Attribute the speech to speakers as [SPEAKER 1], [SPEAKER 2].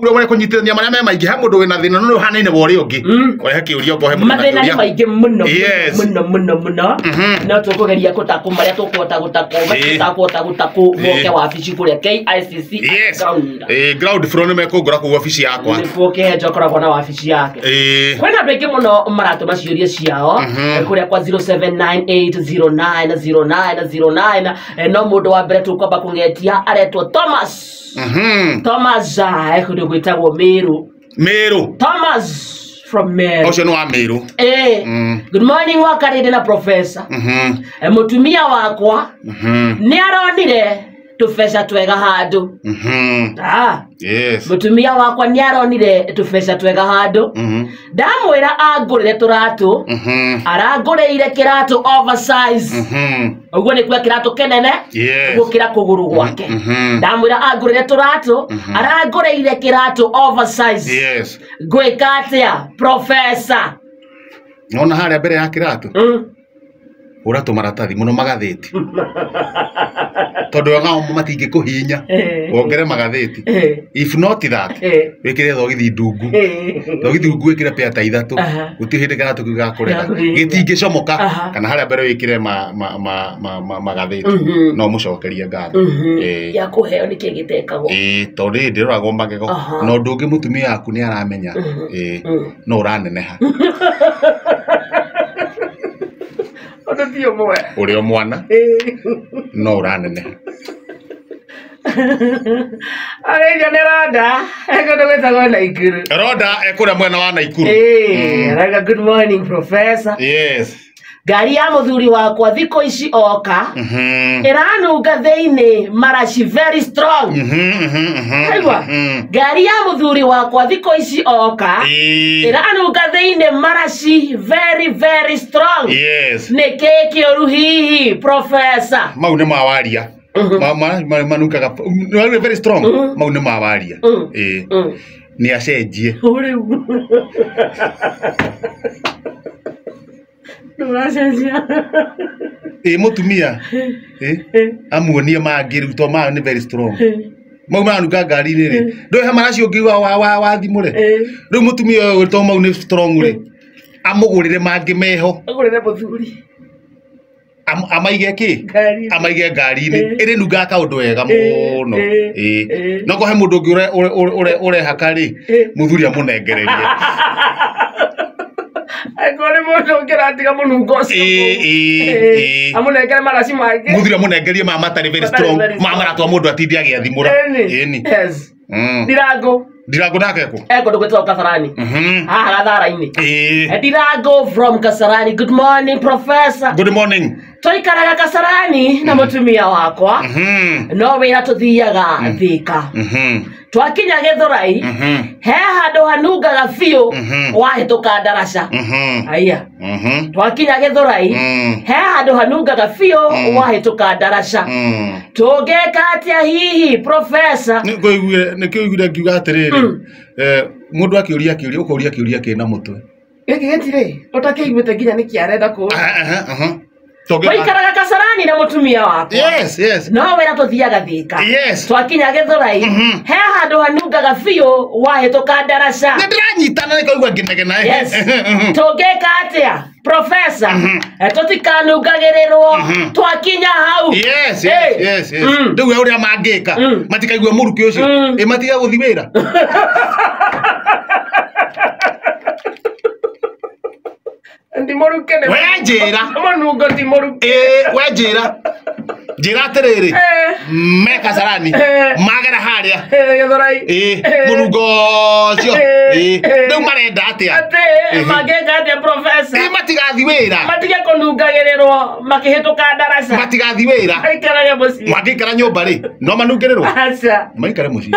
[SPEAKER 1] Ũrĩa kũnyitithania marĩa me maingĩ he mũndũ wĩna thĩna no nĩ ũhanaine wa ũrĩa ũngĩ. Ũrehe kĩũria ũkohe mũndũ na
[SPEAKER 2] Mathĩna nĩ
[SPEAKER 1] kĩũria.
[SPEAKER 2] maingĩ mũno
[SPEAKER 1] Yes.
[SPEAKER 2] mũno mũno mũno no tũkũgeria gũtakũ marĩa tũkũhota gũtakũ tũtakũhota gũtakũ moke wabici kũrĩa KICC
[SPEAKER 1] Yes.
[SPEAKER 2] ground.
[SPEAKER 1] Ground floor nĩ mekũngora kũu wabici yakwa.
[SPEAKER 2] Nĩkuo Kĩhenjo akoragwo na wabici yake. Kwĩna andũ aingĩ mũno maratũma ciũria ciao kũrĩa kwa 0798090909. No mũndũ wa mbere tũkwamba kũng'etia aretwo Thomas. Thomas kũndũ gwĩtagwo Meru.
[SPEAKER 1] Meru.
[SPEAKER 2] Thomas from Meru.
[SPEAKER 1] Ũcio nĩ wa Meru.
[SPEAKER 2] Good morning wakarĩndĩ na professor. Mũtumia wakwa nĩ aronire tũbeca twega handũ.
[SPEAKER 1] Yes.
[SPEAKER 2] Mũtumia wakwa nĩ aronire tũbeca twega handũ. Ndamwĩra angũrĩre tũratũ. Arangũrĩire kĩratũ oversize. Ũguo nĩ kuga kĩratũ kĩnene
[SPEAKER 1] Yes.
[SPEAKER 2] gũkĩra kũgũrũ gwake. Ndamwĩra angũrĩre tũratũ, arangũrĩire kĩratũ oversize.
[SPEAKER 1] Yes.
[SPEAKER 2] Ngwĩka atĩa professor?
[SPEAKER 1] Nona harĩa mbere ya kĩratũ hũra tũmaratathi mũno magathĩti tondũ ngao matingĩkũhinya wongere magathĩti. If not that, wĩkĩre thogithi ndungu. Thogithi ndungu wĩkĩre pea ta ithatũ. Gũtirĩ hĩndĩ kĩratũ kĩu gakũrega gĩtingĩcomoka kana harĩa mbere wĩkĩre magathĩti no mũcokerie ngatho.
[SPEAKER 2] Ya kũheo nĩkĩ gĩtekagwo?
[SPEAKER 1] Tondũ rĩrĩ ndĩroragwo magego na ũndũ ũngĩ mũtumia waku nĩ aramenya no ũraneneha.
[SPEAKER 2] Ũndũ ti ũmwe.
[SPEAKER 1] Ũrĩ o mwana no ũraneneha.
[SPEAKER 2] Arĩithia nĩ Ronda kũndũ gwĩtagwo Naikuru.
[SPEAKER 1] Ronda ekũrĩa mwena wa Naikuru.
[SPEAKER 2] Arauga good morning professor.
[SPEAKER 1] Yes.
[SPEAKER 2] Ngari ya mũthuri wakwa thikũ ici oka ĩranunga thĩinĩ maraci very strong. Aigua? Ngari ya mũthuri wakwa thikũ ici oka ĩranunga thĩinĩ maraci very very strong.
[SPEAKER 1] Yes.
[SPEAKER 2] Nĩ kĩĩ kĩũru hihi professor?
[SPEAKER 1] Mau nĩ mawaria. Manungaga very strong. Mau nĩ mawaria. Nĩ acenjie.
[SPEAKER 2] Rĩu ndũracenjia.
[SPEAKER 1] Mũtumia amuonie mangĩ rĩu to maya nĩ very strong. Mau maranunga ngari-inĩ rĩ ndũĩ he maraci ũngiuga wathimũre. Rĩu mũtumia ũyũ to mau nĩ strong rĩ amũgũrĩre mangĩ meho.
[SPEAKER 2] Agũrĩre mũthuri.
[SPEAKER 1] Amaige kĩ? Amaige ngari-inĩ ĩrĩnungaga kaũndũ wega mũno. No ko he mũndũ ũngĩ ũrehaka rĩ mũthuri amũnengererie.
[SPEAKER 2] Angĩkorwo nĩ mũndũ ũngĩ ũratiga mũnungo ũcio amũnengere maraci mangĩ.
[SPEAKER 1] Mũthuri amũnengerie maya matarĩ very strong maya maratũma mũndũ atinde agĩathimũra. Ĩni.
[SPEAKER 2] Yes. Ndirango.
[SPEAKER 1] Ndirango nake kũ?
[SPEAKER 2] Kũndũ gwĩtagwo Kasarani. Haha Gathara-inĩ. Ndirango from Kasarani. Good morning professor.
[SPEAKER 1] Good morning.
[SPEAKER 2] Tũikaraga Kasarani na mũtumia wakwa. No wĩra tũthiaga Thika. Twakinya Gĩthũrai he handũ hanungaga biũ wahĩtũka ndaraca. Aya. Twakinya Gĩthũrai he handũ hanungaga biũ wahĩtũka ndaraca. Tũngĩka atĩa hihi professor?
[SPEAKER 1] Nĩkĩo ũiguire ngiuga atĩrĩrĩ mũndũ akĩũria kĩũria ũkoria kĩũria kĩna mũtwe.
[SPEAKER 2] Gĩkĩ gĩtirĩ ũtakĩiguĩte nginya nĩkĩ arenda kũũria. Tũikaraga Kasarani na mũtumia wakwa.
[SPEAKER 1] Yes, yes.
[SPEAKER 2] No wĩra tũthiaga Thika.
[SPEAKER 1] Yes.
[SPEAKER 2] Twakinya Gĩthũrai he handũ hanungaga biũ wahĩtũka ndaraca.
[SPEAKER 1] Nĩ ndĩranyitana nĩ kaigua ngĩnegena.
[SPEAKER 2] Yes. Tũngĩka atĩa professor? Tũtikanungagĩrĩrwo twakinya hau.
[SPEAKER 1] Yes, yes, yes, yes. Rĩu ũrĩa mangĩka matikaigua mũrukĩ ũcio ĩ matige gũthiĩ wĩra.
[SPEAKER 2] Ndimũruke nĩ
[SPEAKER 1] We njĩra.
[SPEAKER 2] Mũnungo ti mũruke.
[SPEAKER 1] We njĩra. Njĩra atĩrĩrĩ me Kasarani magera harĩa
[SPEAKER 2] Gĩthũrai.
[SPEAKER 1] Mũnungo ũcio rĩu marenda atĩa?
[SPEAKER 2] Atĩ mangĩka atĩa professor?
[SPEAKER 1] Matigathiĩ wĩra.
[SPEAKER 2] Matige kũnungagĩrĩrwo makĩhĩtũka ndaraca.
[SPEAKER 1] Matigathiĩ wĩra.
[SPEAKER 2] Maikarage mũciĩ.
[SPEAKER 1] Mangĩikara nyũmba rĩ no manungĩrĩrwo?
[SPEAKER 2] Aca.
[SPEAKER 1] Maikare mũciĩ.